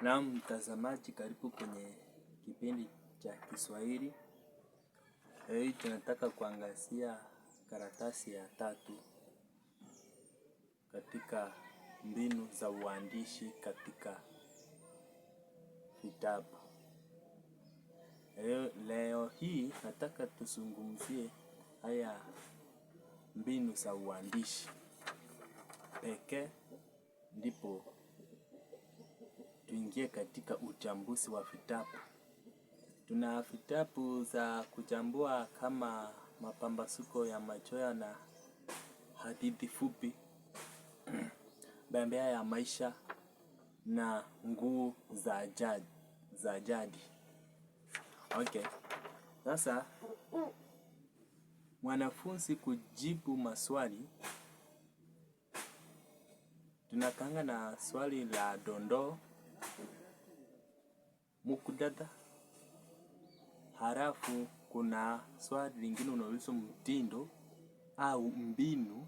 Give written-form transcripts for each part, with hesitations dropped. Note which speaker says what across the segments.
Speaker 1: Naam, mtazamaji, karibu kwenye kipindi cha Kiswahili. Leo hii tunataka kuangazia karatasi ya tatu katika mbinu za uandishi katika vitabu. Leo hii nataka tuzungumzie haya mbinu za uandishi pekee, ndipo tuingie katika uchambuzi wa vitabu. Tuna vitabu za kuchambua kama Mapambazuko ya Machweo na hadithi fupi, Bembea ya Maisha na Nguu za Jadi. Okay. Sasa mwanafunzi kujibu maswali, tunakanga na swali la dondoo, muktadha, halafu kuna swali lingine unaulizwa mtindo au mbinu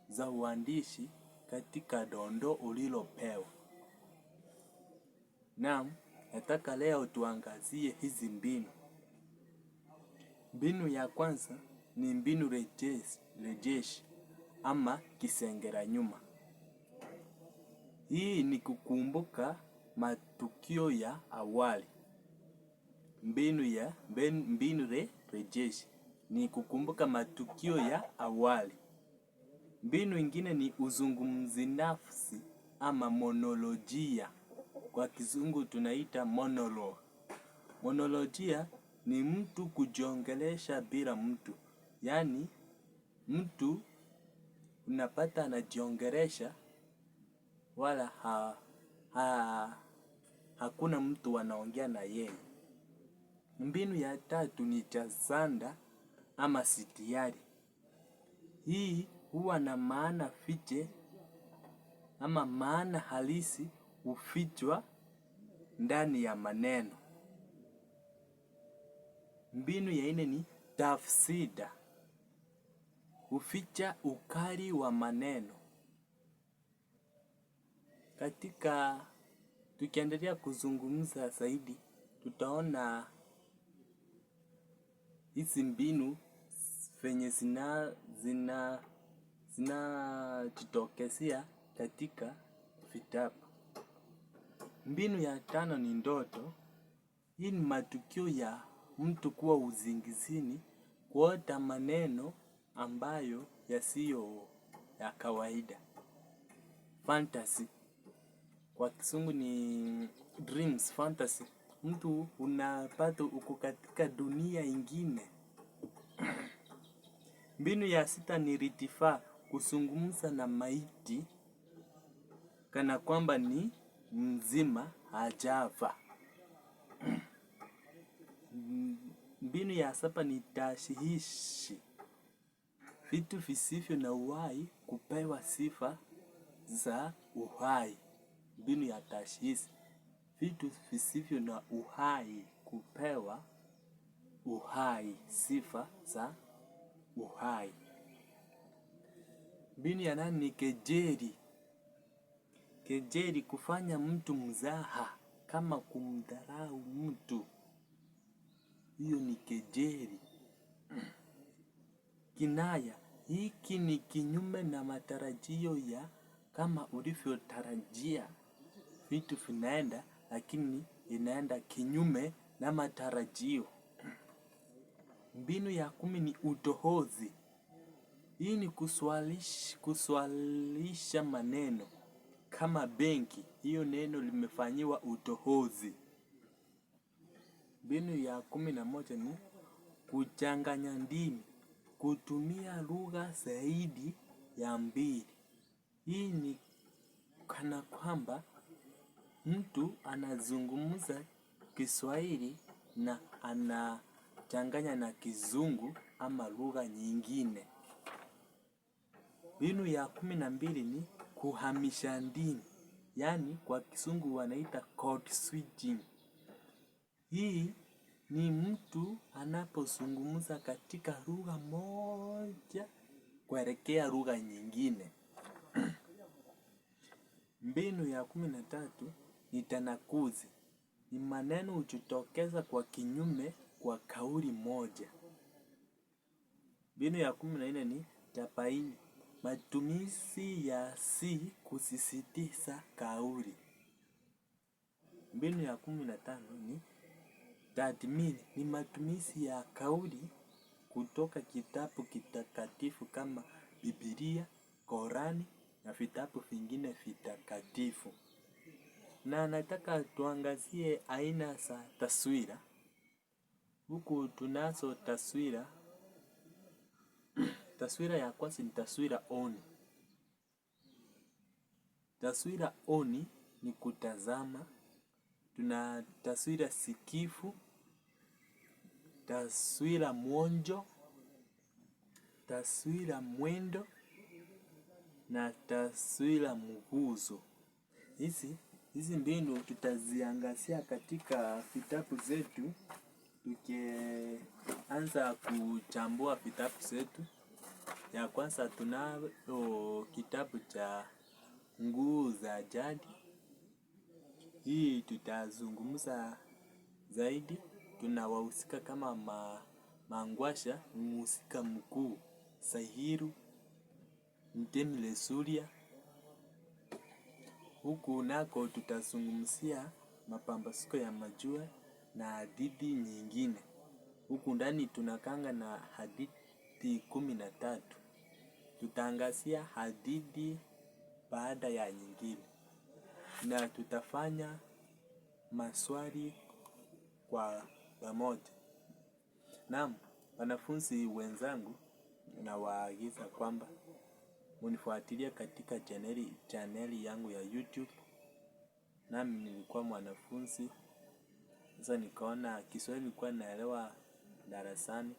Speaker 1: za uandishi katika dondoo ulilopewa. Naam, nataka leo tuangazie hizi mbinu. Mbinu ya kwanza ni mbinu rejeshi ama kisengera nyuma. Hii ni kukumbuka matukio ya awali. Mbinu rejeshi ni kukumbuka matukio ya awali. Mbinu ingine ni uzungumzi nafsi ama monolojia. Kwa kizungu tunaita monologue. Monolojia ni mtu kujiongelesha bila mtu. Yaani mtu unapata anajiongelesha wala hakuna mtu anaongea na yeye. Mbinu ya tatu ni chazanda ama sitiari. Hii huwa na maana fiche ama maana halisi hufichwa ndani ya maneno. Mbinu ya nne ni tafsida. Huficha ukali wa maneno. Katika tukiendelea kuzungumza zaidi, tutaona hizi mbinu venye zinajitokezea katika vitabu. Mbinu ya tano ni ndoto. Hii ni matukio ya mtu kuwa usingizini, kuota maneno ambayo yasiyo ya kawaida. Fantasy. Kwa kizungu ni dreams, fantasy. Mtu unapata uko katika dunia ingine. Mbinu ya sita ni ritifaa, kuzungumza na maiti kana kwamba ni mzima hajafa. Mbinu ya saba ni tashihishi, vitu visivyo na uhai kupewa sifa za uhai. Mbinu ya tashihishi, vitu visivyo na uhai kupewa uhai, sifa za uhai. Mbinu ya nane ni kejeli. Kejeli, kufanya mtu mzaha kama kumdharau mtu, hiyo ni kejeli. Kinaya, hiki ni kinyume na matarajio ya kama ulivyotarajia vitu vinaenda, lakini inaenda kinyume na matarajio. Mbinu ya 10 ni utohozi. Hii ni kuswalisha maneno kama benki, hiyo neno limefanyiwa utohozi. Mbinu ya 11 ni kuchanganya ndimi, kutumia lugha zaidi ya mbili. Hii ni kana kwamba mtu anazungumza Kiswahili na anachanganya na kizungu ama lugha nyingine. Mbinu ya 12 ni kuhamisha ndimi, yaani kwa kizungu wanaita code switching. Hii ni mtu anapozungumza katika lugha moja kuelekea lugha nyingine. Mbinu ya 13 ni tanakuzi. Ni maneno hujitokeza kwa kinyume kwa kauli moja. Mbinu ya 14 ni tabaini. Matumizi ya si kusisitiza kauli. Mbinu ya 15 ni tathmini. Ni matumizi ya kauli kutoka kitabu kitakatifu kama Biblia, Korani na vitabu vingine vitakatifu. Na nataka tuangazie aina za taswira. Huku tunazo taswira. Taswira ya kwanza ni taswira oni. Taswira oni ni kutazama. Tuna taswira sikifu, taswira mwonjo, taswira mwendo na taswira mguzo. Hizi mbinu tutaziangazia katika vitabu zetu, tukianza kuchambua vitabu zetu. Ya kwanza tunayo kitabu cha Nguu za Jadi. Hii tutazungumza zaidi. Tuna wahusika kama Mangwasha, mhusika mkuu, Sahiru, Mtemi Lesulia. Huku nako tutazungumzia mapambazuko ya majua na hadithi nyingine. Huku ndani tunakanga na hadithi 13. Tutaangazia hadithi baada ya nyingine. Na tutafanya maswali kwa pamoja. Naam, wanafunzi wenzangu nawaagiza kwamba munifuatilie katika chaneli yangu ya YouTube. Nami nilikuwa mwanafunzi. Sasa nikaona Kiswahili nilikuwa naelewa darasani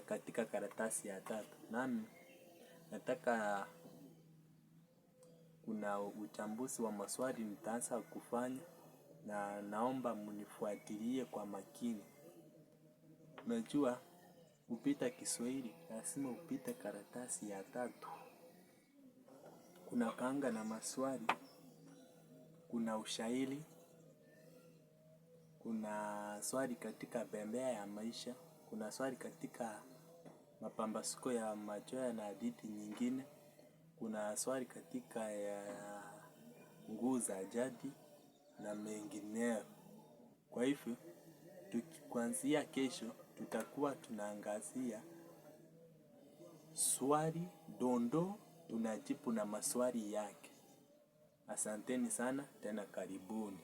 Speaker 1: katika karatasi ya tatu. Nami nataka kuna uchambuzi wa maswali nitaanza kufanya na naomba munifuatilie kwa makini. Unajua kupita Kiswahili lazima upite karatasi ya tatu. Kuna kanga na maswali, kuna ushairi, kuna swali katika bembea ya maisha, kuna swali katika mapambazuko ya machweo na hadithi nyingine, kuna swali katika ya nguu za jadi na mengineo. Kwa hivyo, kuanzia kesho, tutakuwa tunaangazia swali dondoo, tunajibu na maswali yake. Asanteni sana, tena karibuni.